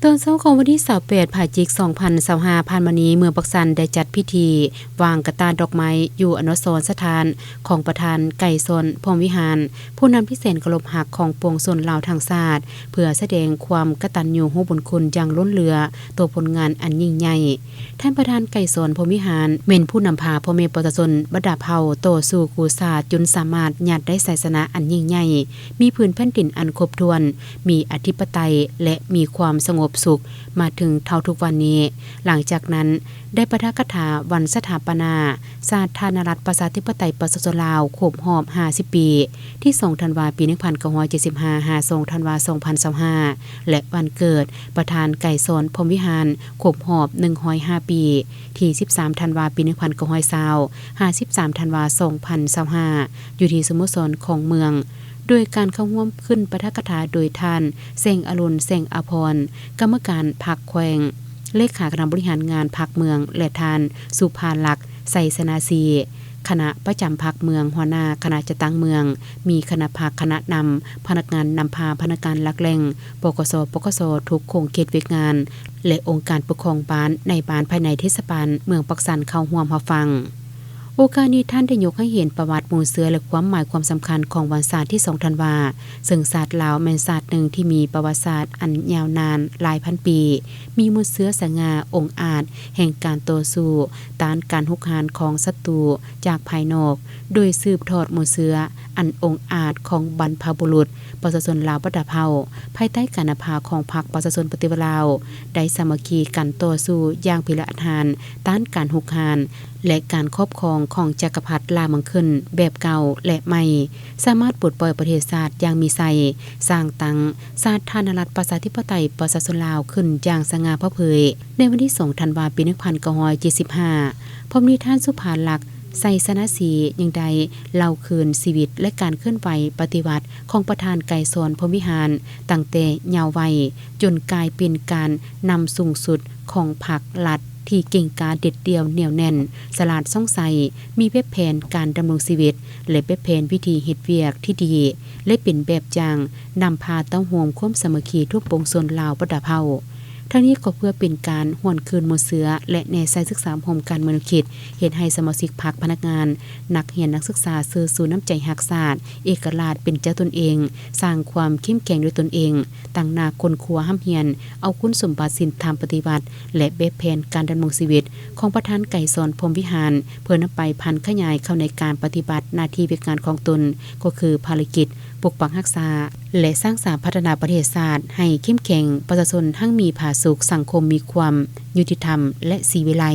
ຕອນເຊົ້າຂອງວັນທີຊາວແປດ ພະຈິກ ສອງພັນຊາວຫ້າ ຜ່ານມານີ້ ເມືອງປາກຊັນໄດ້ຈັດພິທີວາງກະຕ່າດອກໄມ້ຢູ່ອະນຸສອນສະຖານຂອງປະທານໄກສອນ ພົມວິຫານ ຜູ້ນຳທີ່ແສນເຄົາລົບຮັກຂອງປວງຊົນລາວທັງຊາດ ເພື່ອສະແດງຄວາມກະຕັນຍູຮູ້ບຸນຄຸນຢ່າງລົ້ນເຫຼືອຕໍ່ຜົນງານອັນຍິ່ງໃຫຍ່. ທ່ານປະທານໄກສອນ ພົມວິຫານ ແມ່ນຜູ້ນຳພາພໍ່ແມ່ປະຊາຊົນບັນດາເຜົ່າຕໍ່ສູ້ກູ້ຊາດ ຈົນສາມາດຍາດໄດ້ໄຊຊະນະອັນຍິ່ງໃຫຍ່, ມີພື້ນແຜ່ນດິນອັນຄົບຖ້ວນ, ມີອະທິປະໄຕ ແລະ ມີຄວາມສະຫງົບສຸກມາເຖິງເທົ່າທຸກວັນນີ້. ຫຼັງຈາກນັ້ນ ໄດ້ປາຖະກະຖາວັນສະຖາປະນາສາທາລະນະລັດ ປະຊາທິປະໄຕ ປະຊາຊົນລາວ ຄົບຮອບຫ້າສິບປີ ທີສອງທັນວາ ປີໜຶ່ງພັນເກົ້າຮ້ອຍເຈັດສິບຫ້າ ຫາສອງທັນວາ ສອງພັນຊາວຫ້າ ແລະ ວັນເກີດປະທານໄກສອນ ພົມວິຫານ ຄົບຮອບໜຶ່ງຮ້ອຍຫ້າປີ ທີສິບສາມທັນວາ ປີໜຶ່ງພັນເກົ້າຮ້ອຍຊາວ ຫາສິບສາມທັນວາ ສອງພັນຊາວຫ້າ ຢູ່ທີ່ສະໂມສອນຂອງເມືອງ ໂດຍການເຂົ້າຮ່ວມຂຶ້ນປາຖະກະຖາໂດຍທ່ານ ແສງອະລຸນ ແສງອາພອນ ກຳມະການພັກແຂວງ, ເລຂາຄະນະບໍລິຫານງານພັກເມືອງ ແລະ ທ່ານ ສຸພາລັກ ໄຊຊະນະສີ ຄະນະປະຈຳພັກເມືອງ, ຫົວໜ້າຄະນະຈັດຕັ້ງເມືອງ, ມີຄະນະພັກ, ຄະນະນຳ, ພະນັກງານນຳພາ, ພະນັກງານຫຼັກແຫຼ່ງ, ປກສ, ປກສ ທຸກຂົງເຂດວຽກງານ ແລະ ອົງການປົກຄອງບ້ານໃນບ້ານພາຍໃນເທດສະບານເມືອງປາກຊັນເຂົ້າຮ່ວມຮັບຟັງ. ໂອກາດນີ້ ທ່ານໄດ້ຍົກໃຫ້ເຫັນປະຫວັດມູນເຊື້ອ ແລະ ຄວາມໝາຍຄວາມສຳຄັນຂອງວັນຊາດທີສອງທັນວາ, ເຊິ່ງຊາດລາວແມ່ນຊາດໜຶ່ງທີ່ມີປະຫວັດສາດອັນຍາວນານຫຼາຍພັນປີ, ມີມູນເຊື້ອສະຫງ່າອົງອາດແຫ່ງການຕໍ່ສູ້ຕ້ານການຮຸກຮານຂອງສັດຕູຈາກພາຍນອກ, ໂດຍສືບທອດມູນເຊື້ອອັນອົງອາດຂອງບັນພະບຸລຸດ ປະຊາຊົນລາວບັນດາເຜົ່າ ພາຍໃຕ້ການນຳພາຂອງພັກປະຊາຊົນປະຕິວັດລາວ ໄດ້ສາມັກຄີກັນຕໍ່ສູ້ຢ່າງພິລະອາດຫານ ຕ້ານການຮຸກຮານ ແລະ ການຄອບຄອງຂອງຈັກກະພັດລ່າເມືອງຂຶ້ນແບບເກົ່າ ແລະ ໃໝ່, ສາມາດປົດປ່ອຍປະເທດຊາດຢ່າງມີໄຊ, ສ້າງຕັ້ງສາທາລະນະລັດ ປະຊາທິປະໄຕ ປະຊາຊົນລາວຂຶ້ນຢ່າງສະຫງ່າຜ່າເຜີຍ. ໃນວັນທີສອງທັນວາ ປີໜຶ່ງພັນເກົ້າຮ້ອຍເຈັດສິບຫ້າ ພ້ອມນີ້ ທ່ານ ສຸພາລັກ ໄຊຊະນະສີ ຍັງໄດ້ເລົ່າຄືນຊີວິດ ແລະ ການເຄື່ອນໄຫວປະຕິວັດຂອງປະທານໄກສອນ ພົມວິຫານ ຕັ້ງແຕ່ເຍົາະໄວ ຈົນກາຍເປັນການນຳສູງສຸດຂອງພັກລັດ ທີ່ເກັ່ງກ້າເດັດດ່ຽວໜຽວແໜ້ນ, ສະຫຼາດຊ່ອງໄຊ, ມີແບບແຜນການດຳລົງຊີວິດ ແລະ ແບບແຜນວິທີເຮັດວຽກທີ່ດີ ແລະ ເປັນແບບຢ່າງນຳພາເຕົ້າໂຮມຄວາມສາມັກຄີທົ່ວປວງຊົນລາວບັນດາເຜົ່າ. ທັງນີ້ກໍເພື່ອເປັນການຫວນຄືນມູນເຊື້ອ ແລະ ແນໃສ່ສຶກສາອົບຮົມການເມືອງແນວຄິດ, ເຮັດໃຫ້ສະມາຊິກພັກ, ພະນັກງານ, ນັກຮຽນ, ນັກສຶກສາເຊີຊູນ້ຳໃຈຮັກຊາດ, ເອກະລາດເປັນເຈົ້າຕົນເອງ, ສ້າງຄວາມເຂັ້ມແຂງດ້ວຍຕົນເອງ, ຕັ້ງໜ້າຄົ້ນຄວ້າຮ່ຳຮຽນເອົາຄຸນສົມບັດສິນທຳປະຕິວັດ ແລະ ແບບແຜນການດຳລົງຊີວິດຂອງປະທານໄກສອນ ພົມວິຫານ ເພື່ອນຳໄປຜັນຂະຫຍາຍເຂົ້າໃນການປະຕິບັດໜ້າທີ່ວຽກງານຂອງຕົນ, ກໍຄືພາລະກິດ ປົກປັກຮັກສາ ແລະ ສ້າງສາພັດທະນາປະເທດຊາດໃຫ້ເຂັ້ມແຂງ, ປະຊາຊົນຮັ່ງມີຜາສຸກ, ສັງຄົມມີຄວາມຍຸຕິທຳ ແລະ ສີວິໄລ.